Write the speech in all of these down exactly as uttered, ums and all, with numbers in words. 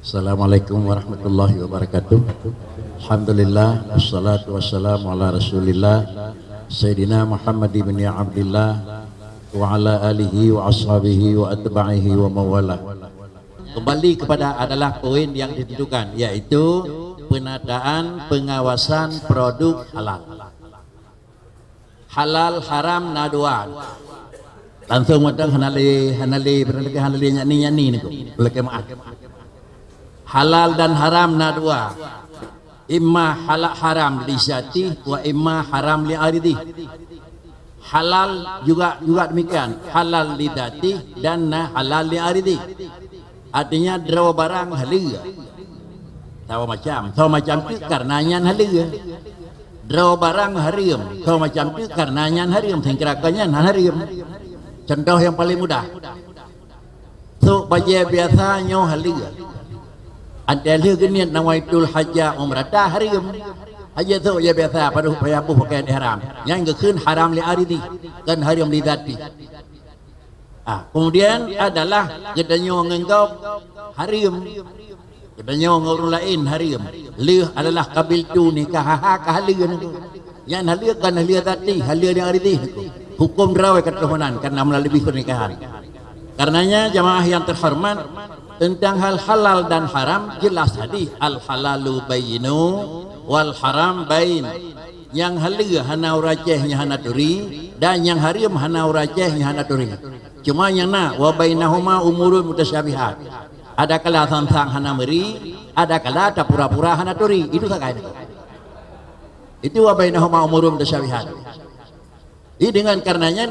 Assalamualaikum warahmatullahi wabarakatuh. Alhamdulillah, wassalatu wassalamu ala Rasulillah, Sayyidina Muhammad ibn Abdillah, wa ala alihi wa ashabihi wa atba'ihi wa mawalah. Kembali kepada adalah poin yang ditentukan, yaitu penataan pengawasan produk halal. Halal haram na dua. Langsung mantong hana lé, hana lé, hana lé nyak ni, nyak ni niku. Uleh keu maaf. Halal dan haram na dua. Imma halal haram li zati wa imma haram li aridi. Halal juga, juga demikian, halal li zati dan na halal li aridi. Artinya droe barang haleue. Sawa macam, sawa macam tu karena nyan haleue. Droe barang hareuem, sawa macam tu karena nyan hareuem, singkira ka nyan hana hareuem. Contoh yang paling mudah. Sok bajée biasa nyoe haleue. Antée lheueh geuniet nawaitul hajja umrata hareuem. Hajat sok bajée biasa padub payah boh pakaian ihram. Nyan geukheun haram li aridi, kon hareuem li zati. Ah, kemudian adalah geutanyoe ngon gob hareuem. Geutanyoe ngon ureuëng laén hareuem. Lheueh adalah qabiltu nikahaha ka haleue niku. Nyan haleue kon haleue zati, haleue nyang aridi niku. Huköm droe ka troh meunan karena meulalu pernikahan. Karenanya jamaah yang terhormat, tentang hal halal dan haram jelas hadis, al halalu bayyinu wal haram bayin. Nyang haleue hana ureuëng Aceh nyang hana turi, dan nyang hareuem hana ureuëng Aceh nyang hana turi. Cuma nyang na, wa bainahuma umurun mutasyabihat. Adakala sang-sang hana meuri, adakala tapura-pura hana turi. Itu sagai. Itu wa bainahuma umurun mutasyabihat. Jadi dengan karenanya,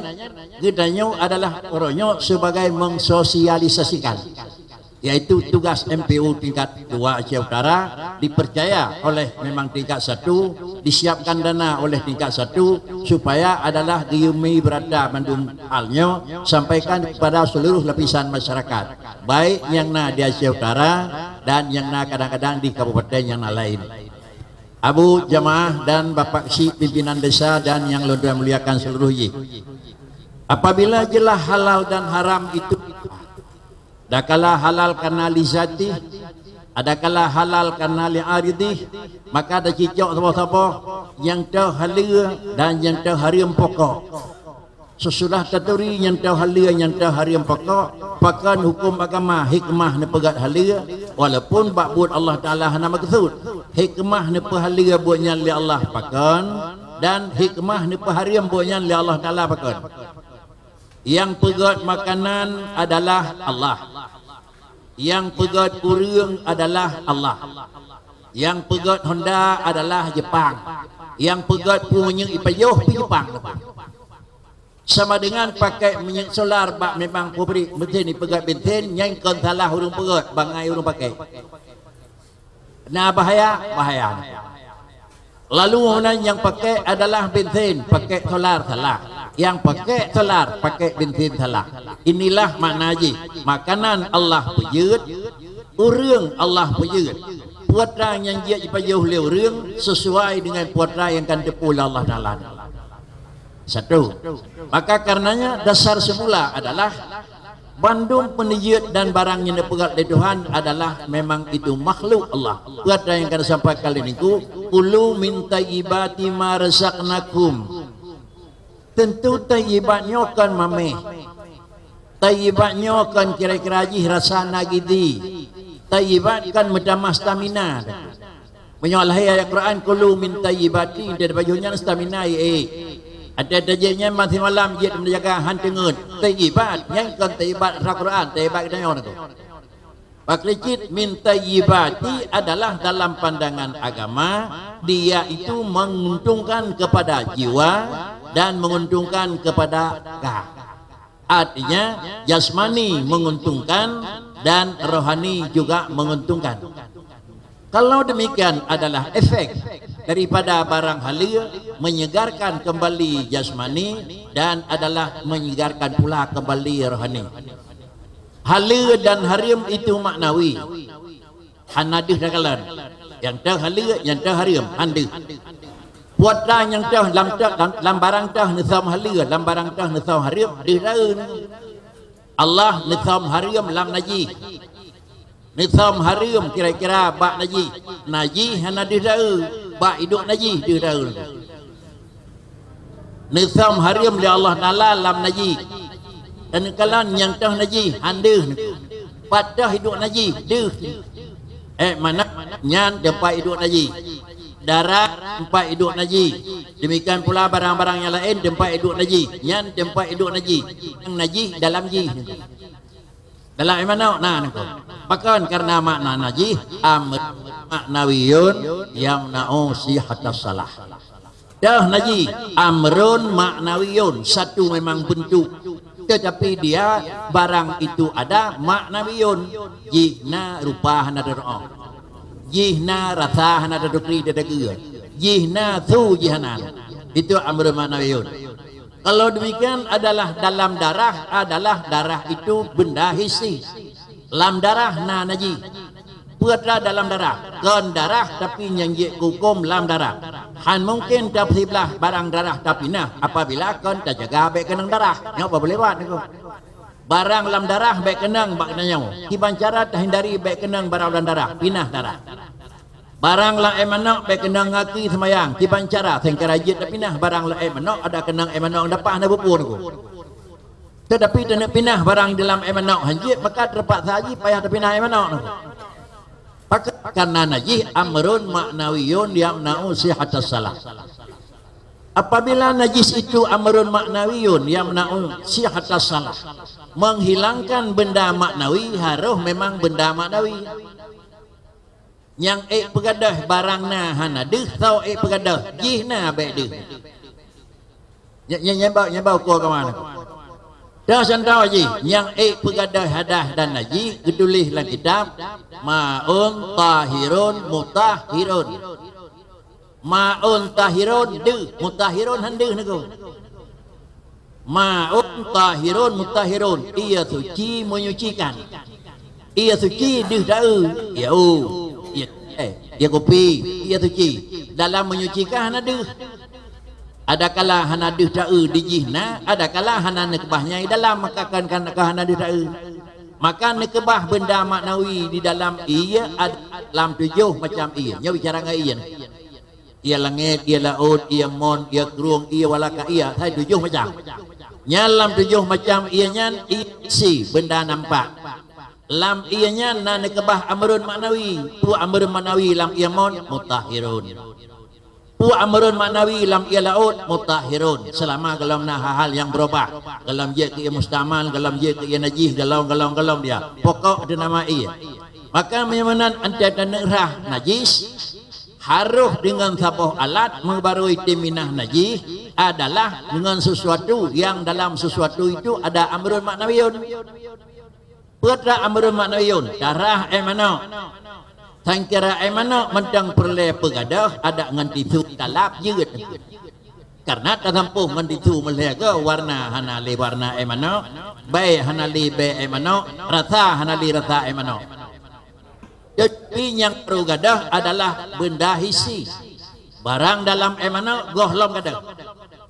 geutanyoe adalah uroe nyoe sebagai mengsosialisasikan, yaitu tugas M P U tingkat dua Aceh Utara dipercaya oleh memang tingkat satu, disiapkan dana oleh tingkat satu, supaya adalah geuyue meuibrata mandum hal nyoe sampaikan kepada seluruh lapisan masyarakat, baik nyang na di Aceh Utara dan nyang na kadang-kadang di kabupaten nyang na lain. Abu jamaah dan Bapak Syik pimpinan desa dan nyang lôn tuan muliakan seluruh jih. Apabila jeulaih halal dan haram itu, adakala halal kana li zati, adakala halal kana li aridi, maka tacicok saboh-saboh nyang teuh haleue dan nyang teuh hareuem pokok. Sesudah taturi nyang teuh haleue nyang teuh hareuem pokok, pakon huköm agama hikmah neupeugét haleue, walaupun bak buet Allah Taala hana meukeusut. Hikmah neupeuhaleue buet nyan lé Allah pakon, dan hikmah neupeuhareuem buet nyan lé Allah Taala pakon. Nyang peugét makanan adalah Allah. Nyang peugét ureuëng adalah Allah. Nyang peugét honda adalah Jepang. Nyang peugét peue meunyeuk ipajoh pih Jepang. Sama dengan pakai minyeuk solar bak memang pabrik mesin ipeugét bensin, nyan kon salah ureuëng peugét, bangai ureuëng pakai. Na bahaya, bahaya. Lalu meunan nyang pakai adalah bensin, pakai solar salah. Nyang pakai solar, pakai bensin salah. Inilah makna jih, makanan Allah peujeuet, ureuëng Allah peujeuet. Peue nyang jeuet jipajoh lé ureuëng sesuai dengan peue nyang ka teupeu lé Allah Taala. Satu. Maka karenanya dasar semula adalah bandum peunijeuet dan barang nyang dipeugét lé Tuhan adalah memang itu makhluk Allah. Peue nyang ka disampaikan lé Niku, "Kulu min thayyibati ma razaqnakum." Tentu thayyibat nyoe kon mameh. Thayyibat nyoe kon kira-kira jih rasa na gizi. Thayyibat kon meutamah stamina. Meunyoe lahé ayat Quran, "Kulu min thayyibati," teuh pajoh nyan stamina, eh. Ada tajak nyan masih malam jeuet meujaga han teungeut. Thayyibat, nyan kon thayyibat rasa Quran, thayyibat geutanyoe tu. Pakri cit min thayyibati adalah dalam pandangan agama, dia itu menguntungkan kepada jiwa dan menguntungkan kepada raga. Artinya, jasmani menguntungkan dan rohani juga menguntungkan. Kalau demikian adalah efek daripada barang haleue menyegarkan kembali jasmani dan adalah menyegarkan pula kembali rohani. Haleue dan hareuem itu maknawi. Hana deuh takalon. Nyang teuh haleue, nyang teuh hareuem, han deuh. Peue nyang teuh lam teuh, lam, lam barang teuh neusöm haleue, lam barang teuh neusöm hareuem, deuh daun. Allah neusöm hareuem lam najih. Neusöm hareuem kira-kira bak najih. Najih hana deuh daeu, bak iduek najih deuh daeu. Neusöm hareuem lé Allah Taala lam najih. Dan kalon nyang toh najih, han deuh. Pat toh iduek najih, deuh. Eh, mana nyan teumpat iduek najih. Darah teumpat iduek najih. Demikian pula barang-barang nyang laén teumpat iduek najih. Nyan teumpat iduek najih. Nyang najih dalam jih. Dalam air manok na nangko. Pakon? Karena makna najih amr maknawiyun yamna'u sihhatas salah. Dah najih amrun maknawiyun, satu memang bentuk, tetapi dia barang itu ada maknawiyun. Jih na rupa hana teuroh, jih na rasa hana teutukri teudeue, jih na su jih hana. Itu amrun maknawiyun. Kalau demikian adalah dalam darah, adalah darah itu benda hissi. Lam darah na najih. Peue atra dalam darah? Kon darah, tapi nyang jeuet keu huköm lam darah. Han mungken tapeusibeulaih barang darah tapinah apabila kon tajaga bék keunong darah. Nyoe apa boleh buat niku? Barang lam darah bék keunong bak geutanyoe. Kiban cara tahindari bék keunong barang lam darah, pinah darah. Barang lam air manok bék keunong gaki seumayang. Kiban cara sengkara jeuet tapinah barang lam air manok, ada keunong air manok dapat na bubur niku. Tetapi taneuk pinah barang dalam air manok han jeuet, maka teupaksa jih payah tapinah air manok niku. Pakon? Karena najih amrun maknawiyun yamna'u sihhatas salah. Apabila najis itu amrun maknawiyun yamna'u sihhatas salah, menghilangkan benda maknawi harus memang benda maknawi. Nyang ék peugadôh barang na hana deuh, soe ék peugadôh jih na bék deuh. Nya, nya, nyang ba, nyang ba ukoe keu mana? Dah contoh jih, nyang ék peugadôh hadah dan najih geutuléh lam kitab, maun tahirun mutahhirun. Maun tahirun deuh, mutahhirun han deuh niku. Maun tahirun mutahhirun, ia suci menyucikan. Ia suci deuh daeu, ia u, ia teh, ia kupi, ia suci. Dalam menyucikan hana deuh. Adakala hana deuh daeu di jih na, adakala hana neukeubah nyang di dalam, maka kan, kan, kan hana deuh daeu. Maka neukeubah benda maknawi di dalam ie ad-, lam tujoh macam ie. Nyoe bicara ngon ie. Ie langét, ie laôt, ie mon, ie krueng, ie walaka, ie, hai tujoh macam. Nyan lam tujoh macam ie nyan, ie hissi, benda nampak. Lam ie nyan na neukeubah amrun maknawi. Peue amrun maknawi lam ie mon? Mutahhirun. Peue amrun maknawi lam ie laôt? Mutahhirun. Selama golom na hal-hal nyang beurubah, golom jeuet keu ie mustamal, golom jeuet keu ie najih, golom, golom, golom dia. Pokok di nama ie. Maka meunyoe meunan antai taneuk rhah najis, harôh deungon saboh alat meubarô item minah najih adalah deungon sesuatu nyang dalam sesuatu itu ada amrun maknawiyun. Peue atra amrun maknawiyun? Tarhah air manok. Sangkira air manok mantong peureulée peugadôh adak ngon tisu talap jeuet. Karena tasampôh ngon tisu meulhée go warna hana lé warna air manok, bai hana lé bai air manok, rasa hana lé rasa air manok. Tetapi nyang barô gadôh adalah benda hissi. Barang dalam air manok goh lom gadôh.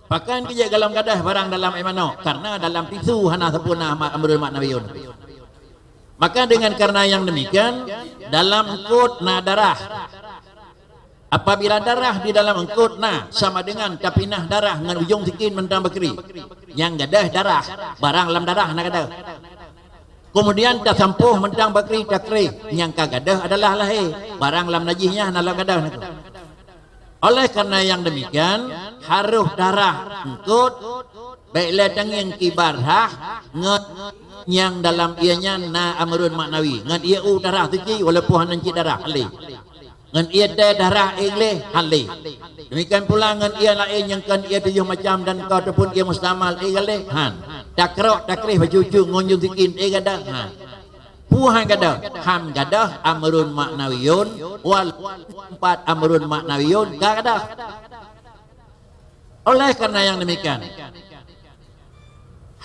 Pakon keu jeuet goh lom gadôh barang dalam air manok? Karena dalam tisu hana sempurna ma-, amrul maknawiyun. Maka dengan karena yang demikian, dalam eungkôt na darah. Apabila darah di dalam eungkôt na, sama dengan tapinah darah ngon ujong sikin mantong bakri. Nyang gadôh darah, barang lam darah na gadôh. Kemudian tasampôh mantong bakri takreh, nyang ka gadôh adalah lahé, barang lam najih nyan na lam gadôh na. Oleh karena yang demikian, harôh darah eungkôt, bék lé tangieng kiban rhah ngon nyang dalam ie nyan na amrun maknawi, ngon ie u darah suci walaupun hana cit darah, halé. Ngon ie teh darah ék lé, halé. Demikian pula ngon ie laén nyang kon ie tujoh macam dan ka ataupun ie mustamal ék lé, han. Takrok takreh bacucu ngon ujong sikin ék gadôh, han. Peue han gadôh? Han gadôh amrun maknawiyun, wal empat amrun maknawiyun ka gadôh. Oleh karena yang demikian,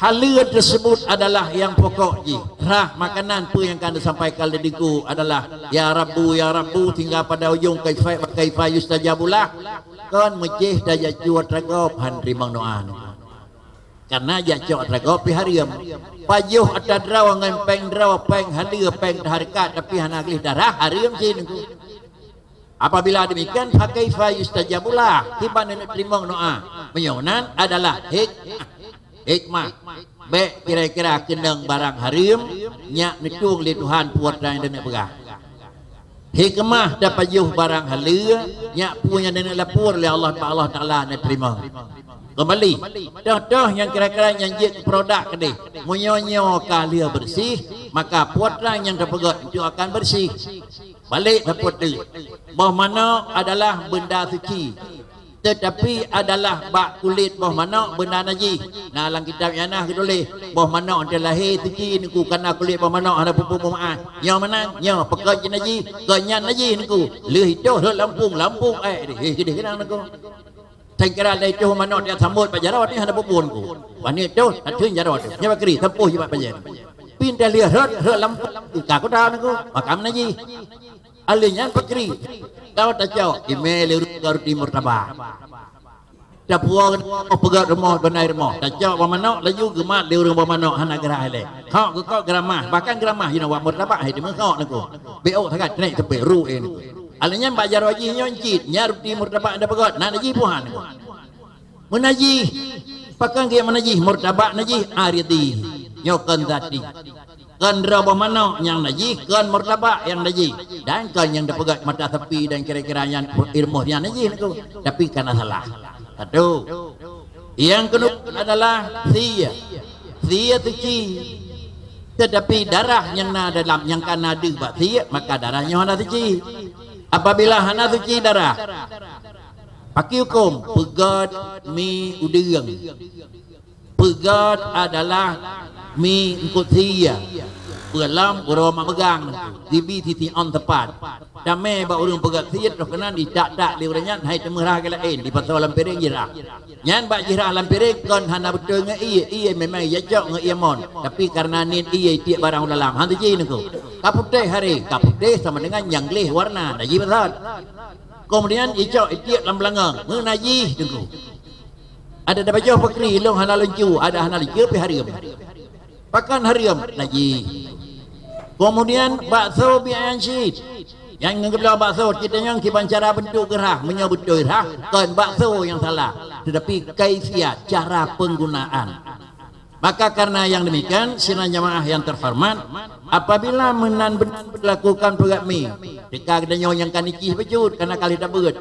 haleue tersebut adalah yang pokok jih. Rhah makanan peue nyang ka disampaikan lé Teungku adalah, "Ya Rabbu, ya Rabbu," sehingga pada ujong, "Kaifa, kaifa yustajabu lah." Kon meucéh tajak cuat ragôb han teurimong doa. Karena jak cok atra gob pih hareuem. Pajoh atra droe ngon péng droe, péng haleue, péng tahareukat, tapi hana gleh darah, hareuem cit Teungku. Apabila demikian, fa kaifa yustajabu lah? Kiban neuteurimong doa? Meunyoe nan adalah hikmah. Hikmah. Bék kira-kira keunong barang hareuem, nyak neutueng lé Tuhan peue nyang neupeugah. Hikmah tapajoh barang haleue, nyak peue nyang neulapor lé Allah, Allah Taala neuteurimong. Kembali, toh-toh nyang kira-kira nyang jeuet keu produk keudeh. Meunyoe nyoe ka lheueh bersih, maka putra nyang tapeugét itu akan bersih. Balek sapeue teuk. Boh manok adalah benda suci. Tetapi adalah bak kulét boh manok benda najih. Na lam kitab I'anah geutuléh, boh manok teuh lahé suci Teungku, kana kulét boh manok hana peue-peue meu'ah. Nyoe meunan, nyoe peukon cit najih, kon nyan najih Teungku. Lheueh itoh rhot lampung, lampung, eh, deh, eh, deh, kenang Teungku. Sangkira lheueh itoh manok dia sambot bak jaroe teuh hana peue-peue Teungku. Wani toh, ateun jaroe teuh. Nyoe bakri, sampôh jibat pajan. Pinta lheueh rhot, rhot lampung, ka kuda Teungku. Makam najih. Alèh nyan pakri, tao tacok, imè lé ureueng ruti murtabak. Tapuwoe peugöt rumoh, beunai rumoh. Tacok bak manok, laju geumat lé ureueng bak manok, hana geurhah ilèe. Hok geukok geuramah, bahkan geuramah jinoe bak murtabak, hai teumeuhok Teungku. Bèk ôk sagat, keuneuk teupèh, ru, eh, Teungku. Alèh nyan bak jaroe jih nyoe cit, nyan ruti murtabak nyang tapeugöt, na najih puhan Teungku. Meunajih, pakon keuh meunajih, murtabak najih, aridi. Nyoe kon zati. Kon droe boh manok nyang najih, kon murtabak nyang najih. Dan kon nyang tapeugöt mata sapi dan kira-kira nyan ilmu nyan najih Teungku. Tapi kana salah. Satu. Nyang keudua adalah sie. Sie suci. Tetapi darah nyang na dalam, nyang kana deuh bak sie, maka darah nyoe hana suci. Apabila hana suci darah, pakri hukôm, peugöt mi udeueng. Peugöt adalah mi eungkôt sie. Peue lom uroe mak meugang, jibi sisi on teupat. Tamè bak ureueng peugöt sie, troh keunan jitak-tak lé ureueng nyan, hai teumeuh rhah lagèe laén, jipasoe lam piréng jirhah. Nyan bak jirhah lam piréng kon hana beutôi ngon ie, ie memang jicok ngon ie mon. Tapi kareuna niet ie jitiek barang u dalam, han suci Teungku. Ka putéh haré, ka putéh sama dengan nyang gleh warna, najih beusat. Kemudian jicok jitiek lam beulangöng, meunajih Teungku. Adak tapajoh pakri, ilôn hana lôn cu, adak hana lôn cu pih hareuem. Pakon hareuem? Najih. Kemudian bakso biaya cit. Nyang geubloe bakso, cit nyan kiban cara beuntuk geurhah, meunyoe beutôi rhah, kon bakso nyang salah, tetapi kaifiat, cara penggunaan. Maka karena yang demikian, sidang jamaah yang terhormat, apabila meunan beuna dilakukan peugöt mi, teuka geutanyoe nyang ka nicih bacut, kana ka lheueh tabeuet.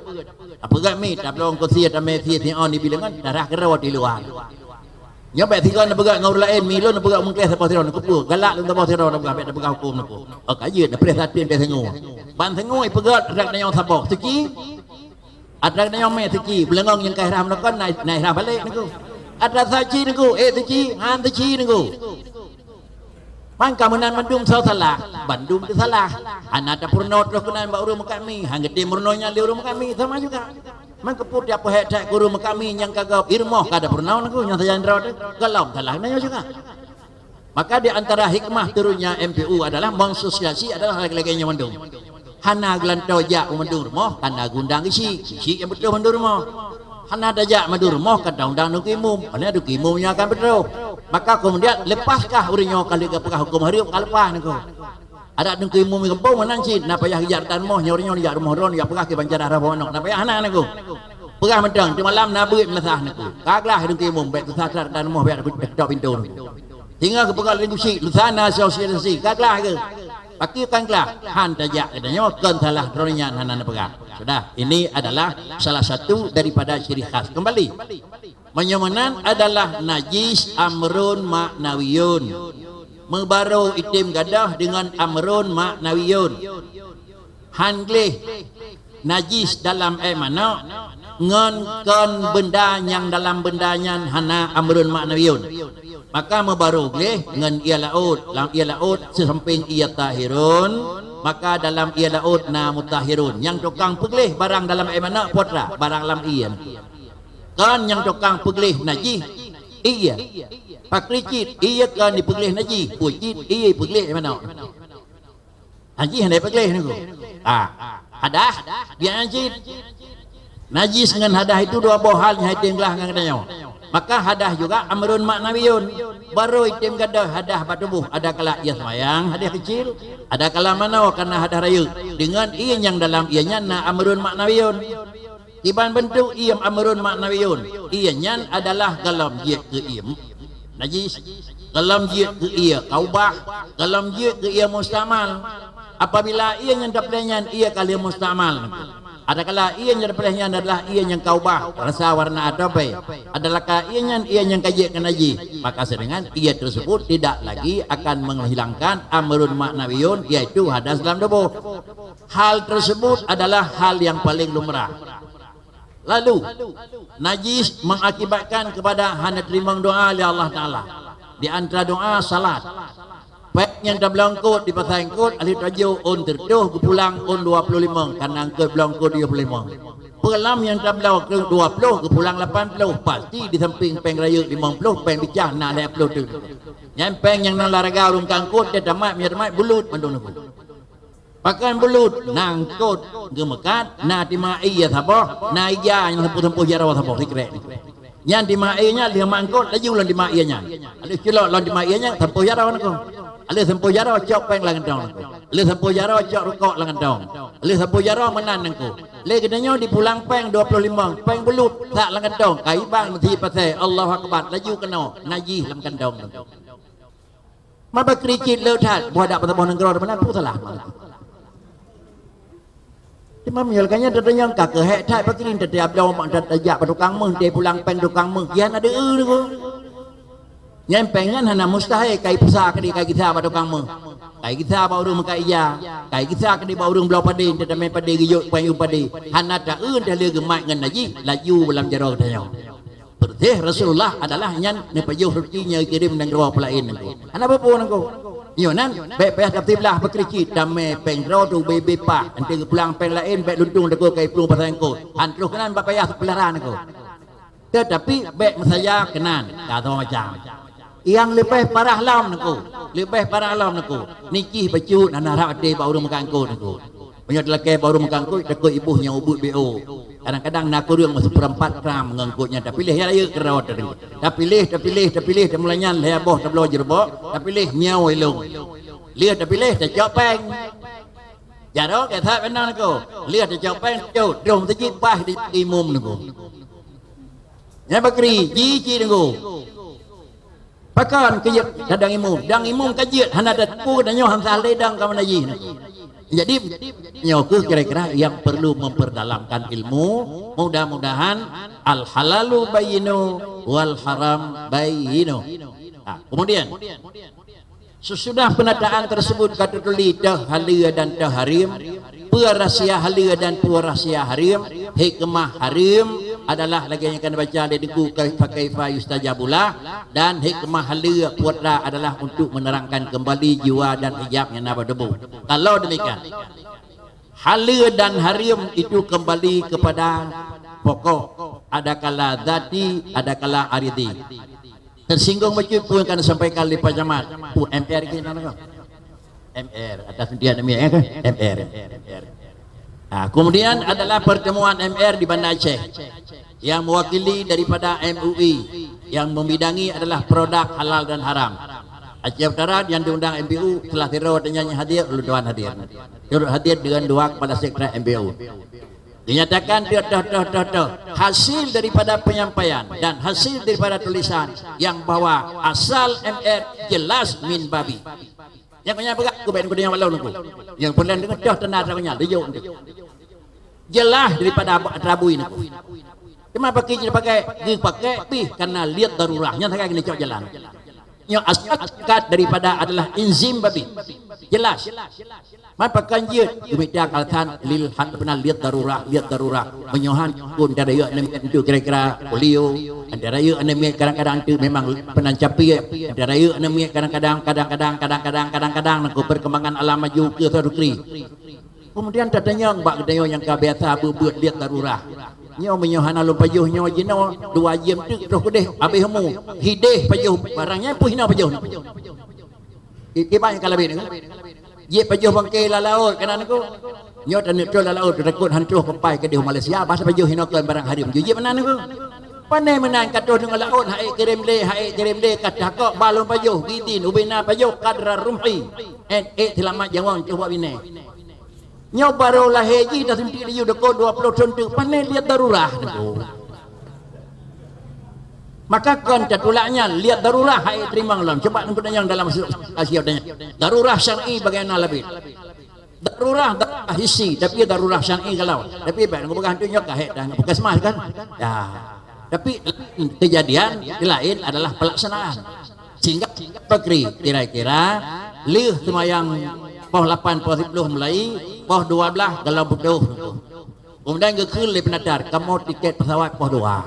Peugöt mi, tabloe eungkôt sie, tamè sie, sie on di bileungan, darah keudroe di luwa. Nyoe bèk sigoe neupeugah ngon ureueng laén, mi lôn neupeugah meukleh saboh sidroe, neupeugah galak lôn saboh sidroe, neupeugah bèk neupeugah hukôm Teungku. Oh, ka jeuet, neupreh satin bèk seungue. Ban seungue ipeugöt rhah tanyoe saboh. Suci, atra tanyoe mè suci, beulangöng nyang ka ihrah meunokon na, na ihrah balek Teungku. Atra suci Teungku, eh suci, han suci Teungku. Mangka meunan mandum soe salah, bandum teusalah. Hana tapeurunoe troh keunan bak ureueng meukat mi, han geutem meurunoe nyan lé ureueng meukat mi, sama juga. Meukeupue tiep peuhek that keu ureueng meukat mi nyang ka gob, i rumoh ka tapeurunoe Teungku, nyoe sajan droe teuh, golom salah nyoe juga. Maka di antara hikmah turunnya M P U adalah mengasosi adalah lagèe-lagèe nyoe mandum. Hana geulantoe jak u mandum rumoh, hana geuundang geuchik, geuchik nyang beutôi mandum rumoh. Hana tajak mandum rumoh, ka taundang Teungku Imum, hana Teungku Imum nyang akan beutôi. Maka kemudian, leupah kah ureueng nyoe ka lheueh geupeugah hukôm hareuem, ka leupah Teungku. Adak Teungku Imum gampông meunan cit, na payah geujak rumoh, nyoe ureueng nyoe jak rumoh droeneuh, jak peugah kiban cara rhah boh manok, na payah hana Teungku. Peugah mantong, teuma lam na beuet meusah Teungku. Ka glah Teungku Imum, bèk susah that rumoh, bèk tok pintoe Teungku. Sehingga geupeugah lé geuchik, lusa na sosialisasi, ka glah keuh. Pakri kon glah, han tajak geutanyoe, kon salah droeneuh nyan hana neupeugah. Sudah, ini adalah salah satu daripada ciri khas. Kembali. Meunyoe meunan adalah najis amrun ma'nawiyun. Meubaro item gadôh deungon amrun ma'nawiyun. Han gleh najis dalam èk manok ngon kon beunda nyang dalam beunda nyan hana amrun ma'nawiyun. Maka meubaro gleh ngon ie laôt, lam ie laôt seusampéng ie tahirun, maka dalam ie laôt na mutahhirun. Nyang tukang peugleh barang dalam èk manok peue atra, barang lam ie. Kon nyang tukang peugleh najih, ie. Pakri cit, ie kon jipeugleh najih, peue cit, ie jipeugleh èk manok. Najih hana jipeugleh Teungku. Ah, hadah, biasa cit. Najis ngon hadah itu dua boh hal nyang hai tem glah ngon geutanyoe. Maka hadas juga amrun maknawiyun. Barô item gadôh hadas bak tuboh, adakala ie seumayang, hadas keucil, adakala manoe kana hadas rayeuk. Deungon ie nyang dalam ie nyan na amrun maknawiyun. Kiban beuntuk ie amrun maknawiyun, ie nyan adalah gohlom jeuet keu ie najis, gohlom jeuet keu ie kaubah, gohlom jeuet keu ie mustamal. Apabila ie nyang tapiléh nyan ie ka lheueh mustamal, adakala ie nyang tapiléh nyan adalah ie nyang kaubah rasa warna atau bèe, adakala ie nyan ie nyang ka jeuet keu najis, maka seudangkan ie tersebut tidak lagi akan menghilangkan amrun maknawiyun, yaitu hadas lam tuboh. Hal tersebut adalah hal yang paling lumrah. Lalu, najis mengakibatkan kepada hana teurimong doa lé Allah Taala. Di antara doa salat. Pèng nyang tabloe eungkôt di pasai eungkôt, akhé tajoh ôn sireutôh geupulang ôn dua ploh limong, kana eungkôt bloe eungkôt dua ploh limong. Peulam nyang tabloe dua ploh geupulang lapan ploh, pasti di sampéng pèng rayeuk limong ploh, pèng bicah na lhèe ploh teuk. Nyan pèng nyang na lam raga ureueng ka eungkôt, dia tamat, meunyo tamat bulut mandum neuk. Pakon bulut, na eungkôt geumeukat, na tima ie saboh, na ija nyang sampôh-sampôh jaroe saboh sikrek. Nyan tima ie nyan lheueh mat eungkôt, laju lôn tima ie nyan. Lheueh culok lôn tima ie nyan, sampôh jaroe neuk. Lheueh sampôh jaroe cok pèng lam kantong neuk. Lheueh sampôh jaroe cok rukok lam kantong. Lheueh sampôh jaroe meunan neuk. Lé geutanyoe dipulang pèng dua ploh limong, pèng bulut, sak lam kantong, ka ibang meusi pasai, Allahu Akbar, laju keunoe, najih lam kantong neuk. Maba kri cit le that, boh adat bak saboh nanggroe meunan peue salah. Teuma meunyoe lagèe nyan tatanyong ka keuh hék that bak kri, teutab lom tajak bak tukang meuh, teupulang pèng tukang meuh, kian ada eu deungoe. Nyan pèng nyan hana mustahil kai peugisa keudéh kai gisa bak tukang meuh. Kai gisa bak ureueng meukat ija, kai gisa keudéh bak ureueng bloe padé, teutamé padé geuyue pèng u padé. Hana taeu teuh lé geumat ngon najih, laju lam jaroe geutanyoe. Beureuti Rasulullah adalah nyan neupajoh ruti nyang geukirém nanggroe peulaén nanggroe. Hana peue-peue nanggroe. Nyoe nan, bèk payah tapeusibeulaih bak kri cit, tamè pèng droe tu bèk-bèk pah. Enteuk geupulang pèng laén bèk luntong takot ka iplueng pasai eungkôt. Han troh keunan bèk payah tapeulara nanggroe. Teutapi bèk meusaja keunan, ka dua macam. Nyang leubeh parah lom nanggroe, leubeh parah lom nanggroe. Nijih bacut hana rhab até bak ureueng meukat eungkôt nanggroe. Meunyoe teulakèe bak ureueng meukat eungkôt, takot iboh nyang ubeuet B O. Kadang-kadang na kureueng meusepeurempat gram ngon eungkôt nyan, tapiléh nyang rayeuk keudroe tadi. Tapiléh, tapiléh, tapiléh, tamulai nyan lhèe boh tabloe jurubok, tapiléh nyoe ilong. Lheueh tapiléh tacok pèng. Jaroe ka that beunang nanggroe. Lheueh tacok pèng, tacok droe meuseujid bah di imum nanggroe. Nyan bak kri, ji cit nanggroe. Pakon keu jeuet ladang imum? Dang imum ka jeuet hana tateupeue geutanyoe han salah lé dang ka meunajih. Jadi, nyoe keuh kira-kira yang perlu memperdalamkan ilmu. Mudah-mudahan al-halalu bayyinu wal haram bayyinu. Ha, kemudian, sesudah penataan tersebut ka teutuléh teuh haleue dan teuh hareuem, peue rahsia haleue dan peue rahsia hareuem, hikmah hareuem adalah lagèe nyang ka neubaca lé Teungku, kaifa, kaifa yustajabu lah, dan hikmah haleue putra adalah untuk menerangkan kembali jiwa dan hijab nyang na bak tuboh. Kalau demikian, haleue dan hareuem itu kembali kepada pokok, adakala zati, adakala aridi. Tersinggung bacut peue nyang ka neusampaikan lé Pak Camat. Peue M R ke nan ka? M R, atas dia namanya, ya kan? M R. M R. Nah, kemudian adalah pertemuan M R di Banda Aceh yang mewakili daripada M U I, yang membidangi adalah produk halal dan haram. Aceh Utara yang diundang M B U telah sidroe tanyoe hadir, ulôn tuan hadir. Turut hadir dengan dua kepala sektor M B U. Dinyatakan dia toh, toh, toh, toh, hasil daripada penyampaian dan hasil daripada tulisan yang bahwa asal M R jelas min babi. Nyang keu nyan peugah keu bèk keu nyang walong nanggroe. Nyang peureulèe deungon toh tanda tangan nyan, dijok nanggroe. Jelas daripada aba-, atra bui nanggroe. Teuma pakri jeuet pakai, geupakai pih karena lihat darurah. Nyan sagai keuneuk cok jalan. Nyoe asal kat daripada adalah enzim babi. Jelas. Man pakon jeuet geumita alasan lil hak beuna lihat darurah, lihat darurah. Meunyoe han pun antara yue aneuk miet tu kira-kira polio, antara yue aneuk miet kadang-kadang tu memang peunan capie, antara yue aneuk miet kadang-kadang, kadang-kadang, kadang-kadang, kadang-kadang nanggroe perkembangan alam maju keu satu negeri. Kemudian tatanyong bak geutanyoe nyang ka biasa beuet-beuet lihat darurah. Nyoe meunyoe hana lôn pajoh nyoe jinoe, dua jeuem teuk troh keudeh habéh umu. Hideh pajoh barang nyan pun hinoe pajoh. I-, kiban ka labih nanggroe. Jeuet pajoh bangke lam laôt keunan nanggroe. Nyoe taneuk troh lam laôt, takot han troh keupai keudeh Malaysia, bah pajoh hinoe kon barang hareuem. Jeuet meunan nanggroe. Pane meunan ka troh deungon laôt, hai kirém lé, hai kirém lé, ka takok balon pajoh, gidin, ubena pajoh, kadra rumhi. Eh, eh, seulamat jawang cuba bine. Nyoe barô lahé jih dah suntik laju deukô dua ploh thon teuk, pane liet darurah deukô. Maka kon tatulak nyan, liet darurah hai teurimong lom. Cuba neupeu tanyong dalam asia tanya. Darurah syar'i bagaimana labit? Darurah, darurah hissi, tapi darurah syar'i kalau. Tapi baik nunggu peugah tu nyoe kahek dah nunggu puskesmas kan? Ya. Tapi kejadian lain adalah pelaksanaan. Sehingga pakri kira-kira leuh seumayang poh lapan, poh siploh mulai, poh dua belas galom putôh. Kemudian geukheun lé penatar, kamoe tiket pesawat poh dua.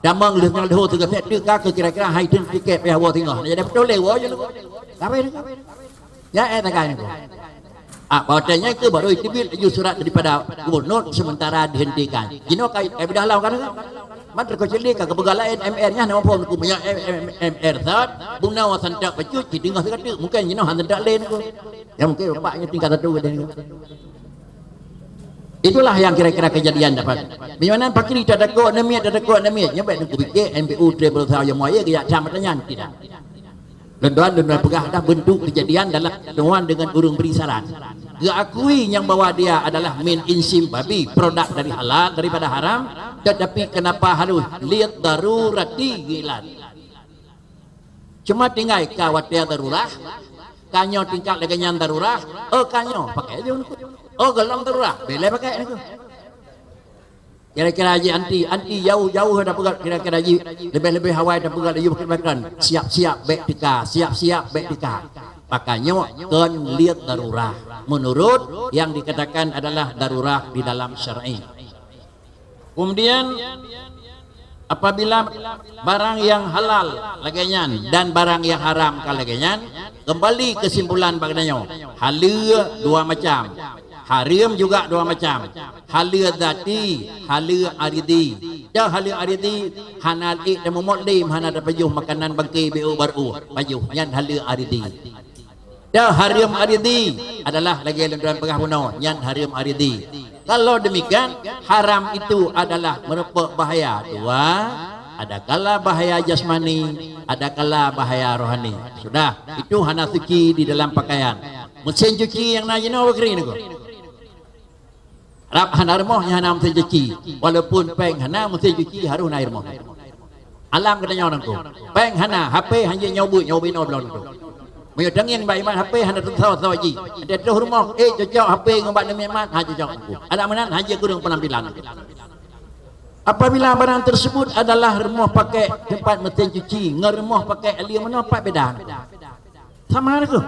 Tamong leuh nyoe leuh tu gasek tu ka kira-kira hai teun tiket payah woe singoh. Jadi beutôi lé woe je lu. Gapai ni? Ya, eh, tagai ni. Ah, bahwa nyan ke baru itibit laju surat daripada gubernur sementara dihentikan. Jinoe kai, kai bidah lau kan? Man terkocili ka kepeugah lain M R nyan nama phon ku punya M R sat, buna wasan tak pecut, ci tinggal sekatuk. Mungkin jinoe han tak lain ku. Ya mungkin bapak ni tingkat satu ke dia. Itulah yang kira-kira kejadian dapat. Meunyoe nan pakri tadakok namiet, tadakok namiet. Nyan baik nunggu pikir M P U triple saw yang moye gaya cam pertanyaan tidak. Tuan-tuan, dan peugah dah bentuk kejadian dalam pertemuan dengan ureuëng beri saran. Geakui nyang bahwa dia adalah min insim babi, produk dari halal, daripada haram, tetapi kenapa harus lihat darurati gilan? Cuma tinggai ka watée darurah, ka nyoe tingkat lagée nyan darurah, oh ka nyoe pakai je. Oh golom darurah, boleh pakai ni. Kira-kira ji anti, anti jauh-jauh dah peugah, kira-kira ji lebih-lebih awai dah peugah laju makan. Siap-siap bek tika, siap-siap bek tika. Pakai nyoe kon lihat darurah. Menurut yang dikatakan adalah darurah di dalam syar'i. Kemudian apabila barang yang halal lagée nyan dan barang yang haram ka lagée nyan, kembali kesimpulan bak nyoe. Haleue dua macam. Hareum juga dua macam. Haleue zati, haleue aridi. Dah haleue aridi, hana ék teumumot lé, hana tapajoh makanan bangke beu baru pajoh, nyan haleue aridi. Dah hareum aridi adalah lagée lôn tuan peugah bunoe, nyan hareum aridi. Kalau demikian, haram itu adalah merupakan bahaya dua, adakala bahaya jasmani, adakala bahaya rohani. Sudah, itu hana suci di dalam pakaian. Mesin cuci yang na jinoe bakri niku. Rab hana rumoh nyang hana mesin cuci. Walaupun péng hana, mesin cuci harus na rumoh. Alam geutanyoe nangku. Péng hana, H P hanjeuet nyoe buet, nyoe binoe bloe nangku. Meunyoe tangieng bak iman H P hana teusoe-soe jih. Ada troh rumoh, eh cocok H P ngon bak namiet mat, ha cocok nangku. Adak meunan hanjeuet kureueng penampilan. Apabila barang tersebut adalah rumoh pakai tempat mesin cuci, ngon rumoh pakai alien meunoe pat beda. Sama nangku.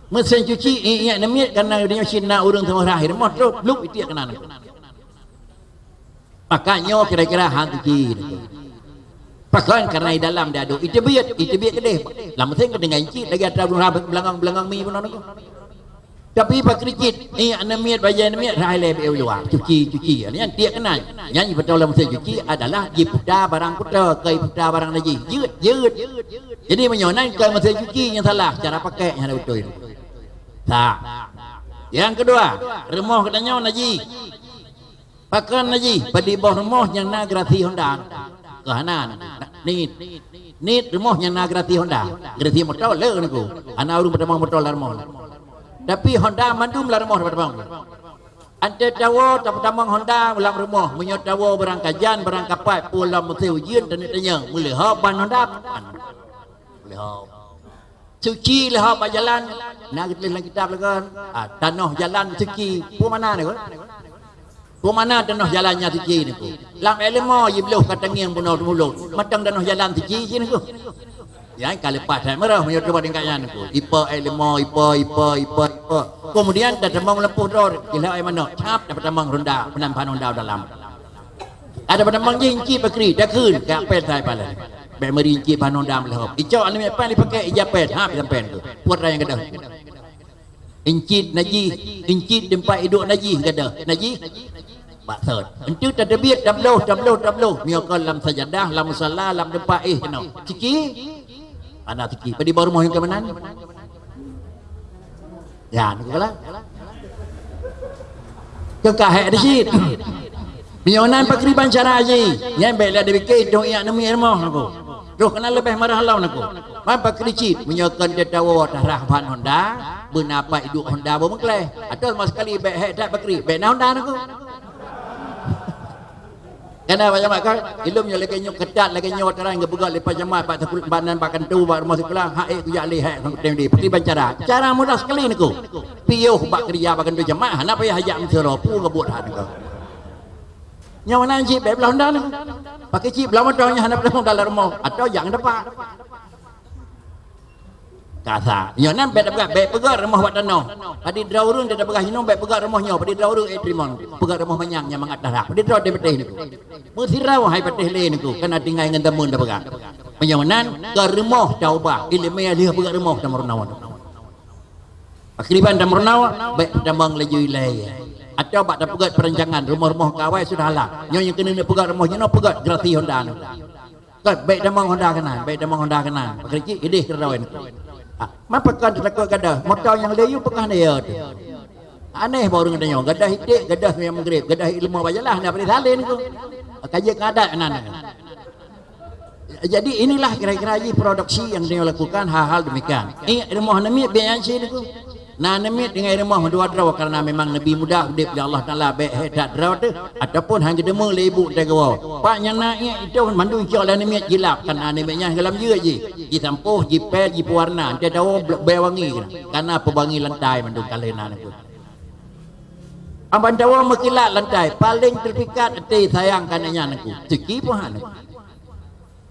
Mesin cuci ingat namiet karena dia cina ureuëng tengah rahir moh trok bluk itiak kena nangku. Maka nyoe kira-kira hang cuci nangku. Pakon karena di dalam dia ada itibiet, itibiet kedeh. Lam mesin ke dengan incit lagi ada belangong-belangong mi pun nangku. Tapi pak kericit, ingat namiet bajai namiet rahai leh beu luar. Cuci, cuci. Nyan tiak kena. Nyan betul lam mesin cuci adalah jiputa barang kuta, kai puta barang najis. Jeuet, jeuet. Jadi meunyoe nan kon mesin cuci nyang salah, cara pakai nyang hana beutôi. Sa. Yang kedua, rumoh geutanyoe najih. Pakon najih, padum boh rumoh nyang na garasi Honda. Keuhana nit. Nit rumoh nyang na garasi Honda. Garasi moto le nangku. Hana ureuëng peutamong moto lam rumoh. Tapi Honda mandum lam rumoh peutamong. Ante tawoe tapeutamong Honda lam rumoh, meunyoe tawoe barang kajan, barang kapai, pulang meusé ujeuen, teuneuk tanyong, meuleuhob ban Honda? Meuleuhob. Suci leuhob bak jalan, na geutuléh lam kitab lagèe, ah, tanoh jalan suci. Peue makna nyoe? Peue makna tanoh jalan nyang suci nyoe? Lam ilmu jibloh ka tangieng bunoe teumulot, mantong tanoh jalan suci jih nyoe. Nyan ka leupah that meurah meunyoe cuba tingkat nyan nyoe. Ipa air lima, ipa, ipa, ipa, ipa. Kemudian tatamong lampu dor, gila air manok, cap tapeutamong ronda, peunan phan ronda dalam. Ada peutamong jih incit bakri, takheun, ka pet hai palan. Bèk meuri incit phan ronda meuleuhob. Icok aneuk miet pan dipakai ija pet, ha, sampean tu. Puat raya gadoh. Incit najih, incit teumpat idok najih gadoh. Najih. Baksot. Entu tateubiet tabloh, tabloh, tabloh. Miyuka lam sajadah, lam musala, lam teumpat éh keunoe. Siki? Hana siki. Padi bak rumoh nyang keumanan? Ya, nyoe kala. Keu kahek di sit. Meunyoe nan pakriban cara jih, nyan bèk lé dipike dong iyak neumi rumoh nangku. Troh keunan leubeh marah lom nangku. Man pakri cit, meunyoe kon teuh tawoe tarah ban honda, beuna pat iduek honda beu meukleh. Atawa sama sekali bèk hék that pakri, bèk na honda nangku. Kana Pak Camat kan, ilom nyoe lagèe nyoe keutat lagèe nyoe tarang geupeugah lé Pak Camat bak sekolah, bak nan bak kantô, bak rumoh sikula, hak ék kujak lé hék ngon kutem di. Pakriban cara. Cara mudah sekali nangku. Piôh bak keurija bak kantô Camat, hana payah jak meusyuara, peue ngon buet that nangku. Nyoe meunan cit bèk blah honda nyoe. Pakri cit blah moto nyoe hana blah honda lam rumoh. Atawa jak ngon tapak. Kasa. Nyoe nan bèk tapeugah, bèk peugöt rumoh bak tanoh. Padit droe ureueng tapeugah inoe bèk peugöt rumoh nyoe, padit droe ureueng ék teurimong. Peugöt rumoh manyang nyang mangat darah. Padit droe teuh patéh nangku. Meusirau hai patéh lé nangku, kana tinggai ngon teumon tapeugah. Meunyoe meunan, keu rumoh taubah, ileumèe lheueh peugöt rumoh tameurunoe. Pakriban tameurunoe, bèk tamong laju ilèe. Atawa bak tapeugöt peurancangan rumoh-rumoh kawai sudah lah. Nyoe nyang keuneuk peugöt rumoh jinoe peugöt gerasi honda nyoe. Kan bèk tamong honda keunan, bèk tamong honda keunan. Pakri cit idéh keudroe nyoe. Ah, mapa kon tatakot gadoh? Moto nyang lé yue peugah nyoe teuh. Aneh bak ureueng tanyoe, gadoh iték, gadoh seumayang Maghrib, gadoh ilmu bajalah na bri salin ku. Ka jeuet keu adat keunan. Jadi, inilah kira-kira jih produksi yang dia lakukan hal-hal demikian. Ingat rumoh aneuk miet biaya cit nangku. Na aneuk miet tinggai rumoh dua droe karena memang neubi mudah udép lé Allah Taala bèk hék that droe teuh ataupun han geudeungoe lé ibu teuh geuwoe. Pak nyang na ingat itu mandum cok lé aneuk miet jilap karena aneuk miet nyan goh lom jeuet jih. Jisampôh, jipèl, jipeuwarna, teuh tawoe bèe wangi keunan. Karena peuwangi lantai mandum ka lheueh na nangku. Amban tawoe meukilat lantai, paléng teupikat até sayang keu aneuk nyan nangku. Suci pun hana.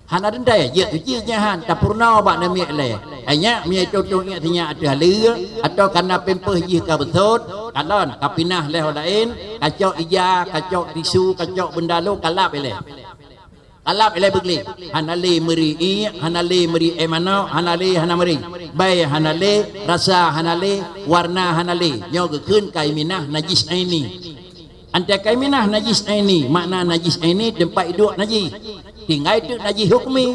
Hana teuntèe, jeuet suci nyan han, tapeurunoe bak aneuk miet lé. Hai nyak, meunyoe itôh-tôh nyak sinyak ateueh aleue, atawa kana pampers jih ka beusôt, kalon, ka pinah lé ho laén, kacok ija, kacok tisu, kacok beundalo, kalap ilèe. Kalap ilèe beugleh. Hana lé meuri iek, hana lé meuri éh manok, hana lé, hana meuri. Bèe hana lé, rasa hana lé, warna hana lé. Nyoe geukheun ka iminah najis aini. Anté ka iminah najis aini, makna najis aini teumpat iduek najih. Tinggai teuk najih hukmi.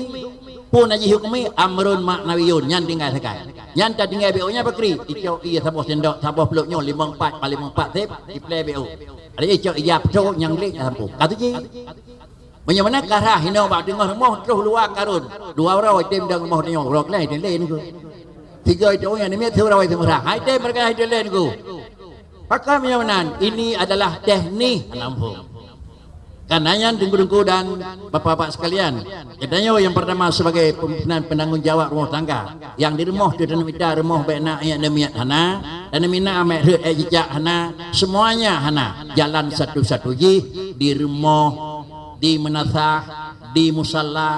Peue najih hukmi? Amrun maknawiyun, nyan tinggai sagai. Nyan tatinggai beu nyan pakri. Icok ie saboh sendok, saboh pluek nyoe, limong pat, paléng limong pat sép, iplè beu. Ada icok ie peutoe nyang gleh ka sampôh. Ka suci. Meunyoe meunan ka rhah inoe bak teungoh rumoh troh luwa karôn. Dua uroe item dong rumoh tanyoe, uroe gleh item lé nangku. Tiga itu nyang nimiet siuroe simeurah. Hai tem mereka hai tem lé nangku. Pakon meunyoe meunan, ini adalah teknik lam hom. Karena nyan teungku-teungku dan bapak-bapak sekalian, geutanyoe yang pertama sebagai pimpinan penanggung jawab rumah tangga. Nyang di rumoh tu taneuk mita rumoh bèk na aneuk miet hana, taneuk mina ameuk rhot éh cicak hana, semuanya hana. Jalan satu-satu jih di rumoh, di meunasah, di musala,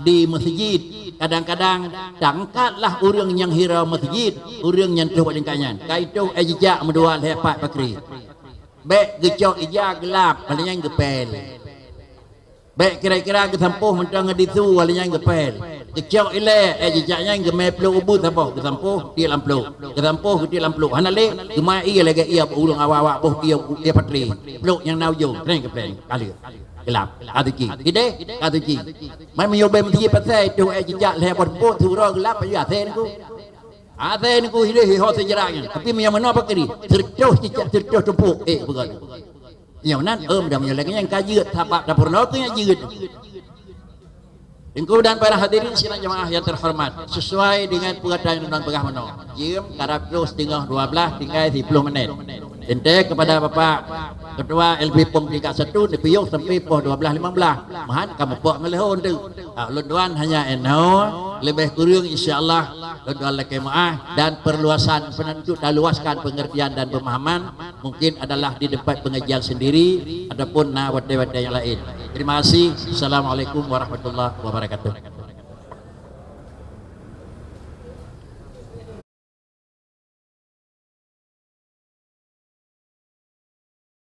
di meuseujid. Kadang-kadang taangkatlah ureueng nyang hirau meuseujid, ureueng nyang troh bak tingkat nyan. Ka itôh éh cicak meudua lhèe pat pakri. Bèk geucok ija geulap, paléng nyan geupèl. Bèk kira-kira geusampôh mantong ngon tisu, paléng nyan geupèl. Geucok ilèe, éh cicak nyan geumè pluek ubeut saboh, geusampôh tiek lam pluek. Geusampôh geutiek lam pluek. Hana lé, geumè ie lagèe ie ureueng awak-awak boh ie, ie patlé. Pluek nyang na ujong, treng geupèl. Ka lheueh. Geulap. Ka suci. Idéh, ka suci. Man meunyoe bèe meuseujid pasai, toh éh cicak lhèe boh teupot, siuroe geulap, pajoh asèe nangku. Asèe nangku idéh, ho seujarak nyan. Tapi meunyoe meunoe pakri, seureutôh cicak, seureutôh tumpuk. Éh, peugah. Nyoe nan, em, dan meunyoe lagèe nyan ka jeuet, sabab dapur nyoe keu nyan jeuet. Teungku dan para hadirin sidang jemaah yang terhormat, sesuai dengan peurata nyang lôn peugah meunoe, jeuem karab troh siteungoh dua blaih tinggai siplôh minét. Teuntèe kepada Bapak Ketua L P Pom tingkat satu, neupiôh sampai poh dua blaih limong blaih. Meuhan ka meupok ngon leuhô tu. Ah, lôn tuan hanya inoe, leubeh kureueng insya Allah lôn tuan lakèe meu'ah dan perluasan, penentu taluaskan pengertian dan pemahaman mungkin adalah di tempat pengajian sendiri ataupun na watèe-watèe nyang laén. Terima kasih. Assalamualaikum warahmatullahi wabarakatuh.